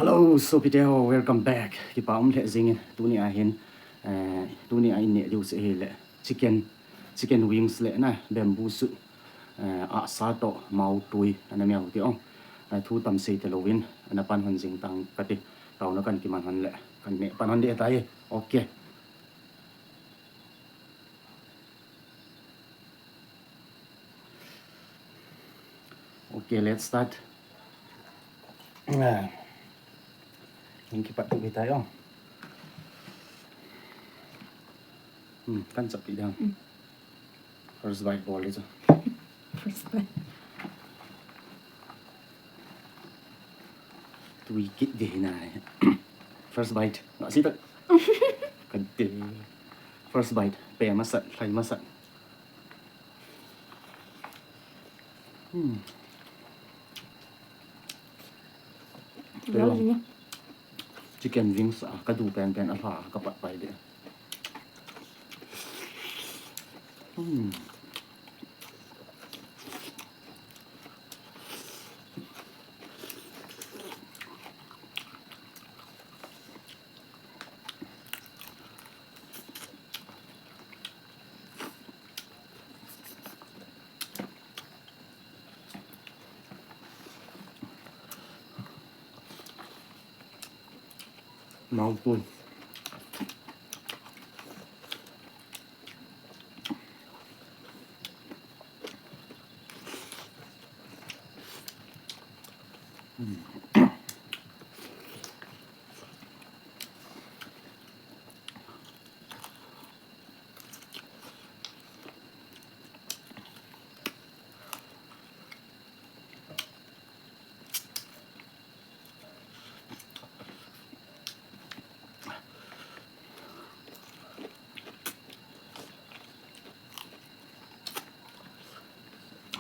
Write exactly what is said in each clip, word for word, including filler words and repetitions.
Hello, sopite ho, welcome back. Kipa um lheh jingin, tuni a hin, eh, tuni a in neh diu chu ahile chicken, chicken wings le na bamboo shoot, eh, ahsa toh maotui ana miau ti ong. Eh, thu tam sei talou in, ana pan hon jing tang kati, taona kan kiman hon le, kan neh pan hon ding tai. Okay. Okay, let's start. Ah. Hung kipat tu kita yo. Hmm, kan chapti dang. Hmm. First bite bol le chu. First bite. Tui kit ding hinai. First bite. Ngah si tak. Kati. First bite. Pe masat, lhai masat. Hmm. Lol ni. Chicken wings a, ka du pen pen a lha, ka pat pai de. Hmm. Maotui.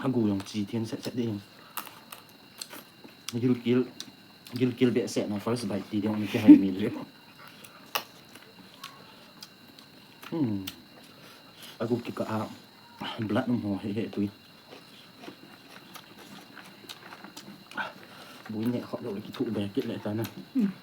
Agu jong chi thian set set ding. Gilkel, gilkel behseh na first bite ti ding kihai mi le. Hmm. Agu kikah a blood um ho he he tui. Bui neh khop lou le kithuh be kit le ta na. Hmm.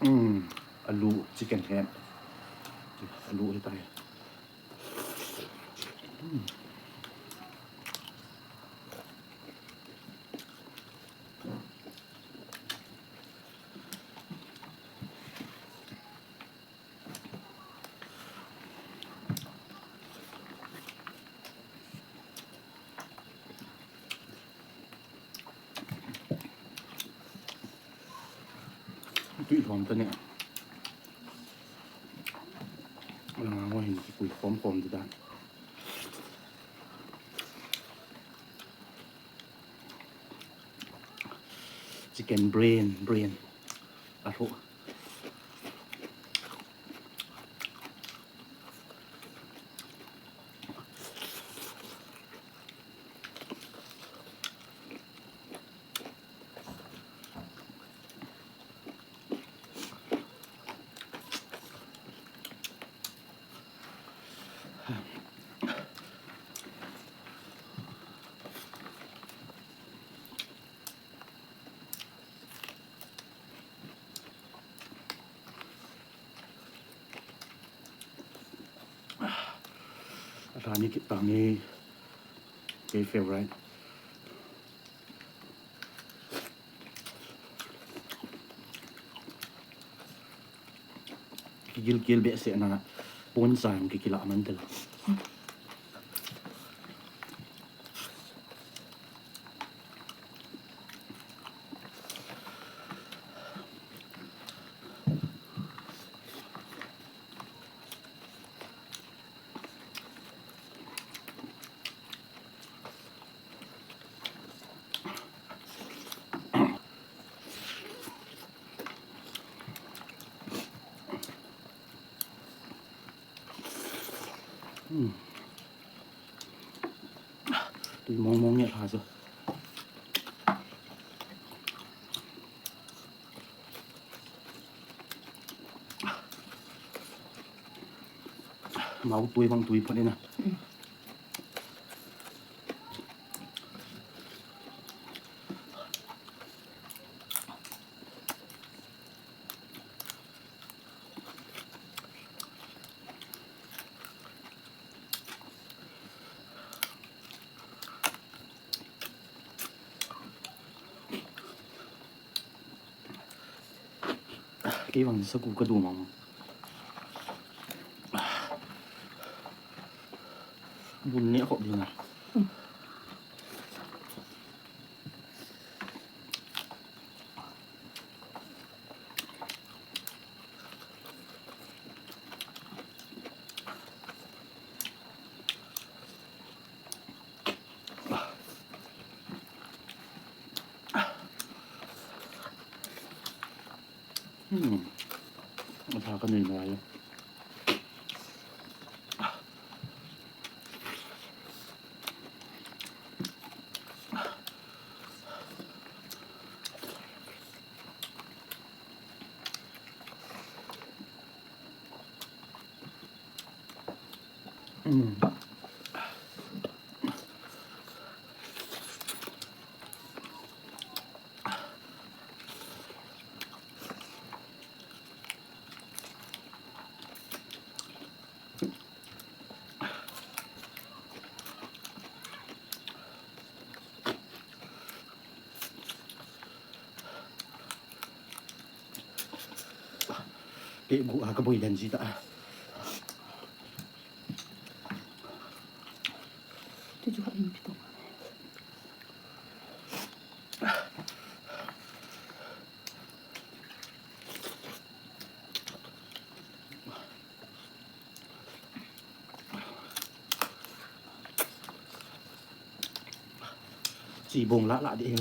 Hmm, alu, chicken he. Alu hi tai. Hmm. Tui lhom ta ne. Langa ho hin kikui khom khom di dan. Chicken brain, brain. Alho. Alhani kit tange. Kei favorite. Kigilkel behseh na, pon sa jong kikilah man tel. Hmm. Tui mong mong nge lha chu. Mau tui bang tui phot ina. Kei vang sagu ka du mang. Bun ne khop ding a. Hmm. Asa ka nei ngai. Te gu a ka boi den ji ta. Tu chu khat in pi to. Chi bong lah lah ding.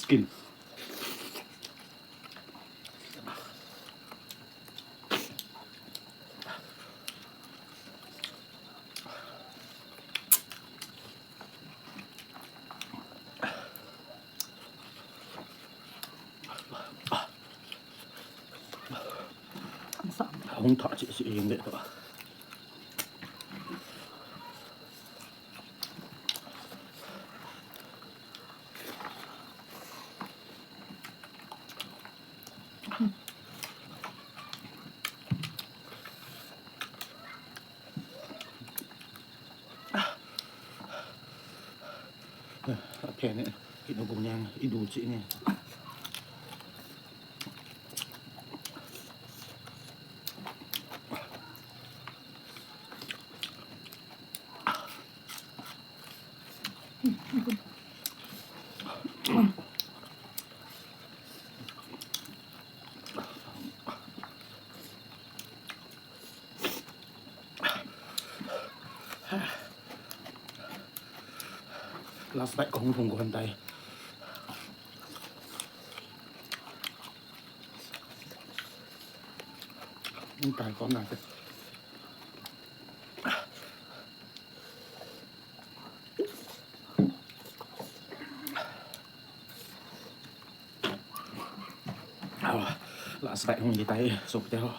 Skin. Hung tha chi chi ing le to. A phen e, kino gu niang, i du chi ni. Last bite ko hung hung ko han tai. Hung tai ko na te. Aw, last bite hung hi tai, sopite ho.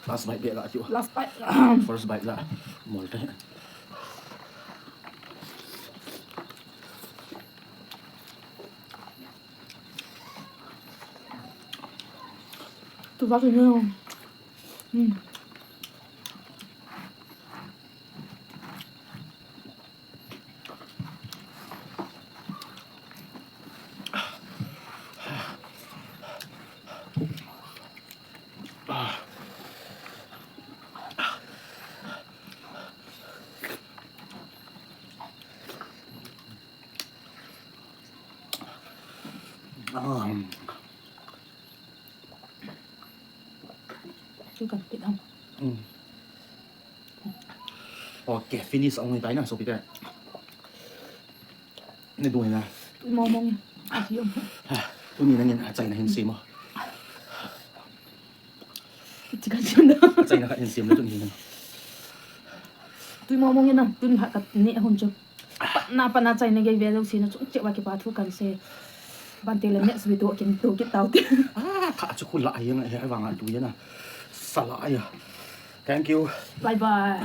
Last bite beh la tiu. Last bite. First bite la. Mol tai. Tu va tu. Hmm. Um, Chu kan pit ham. Okay, finish ang tayo na, so pita. Ni doon na. Momong. Asi om. Tuni na ngin achai na hin simo. Chicken sino. Achai na ka hin simo tuni na. Tui momong ina, tun ha kat ni ahun chu. Na pa na chai na gei ve lo si na chung che wa ki pa thu kan se. Ban te le next video kin to ki tau te. Ah, ka chu khula ai nga he vang a tu ya na. Sala ya. Thank you. Bye bye.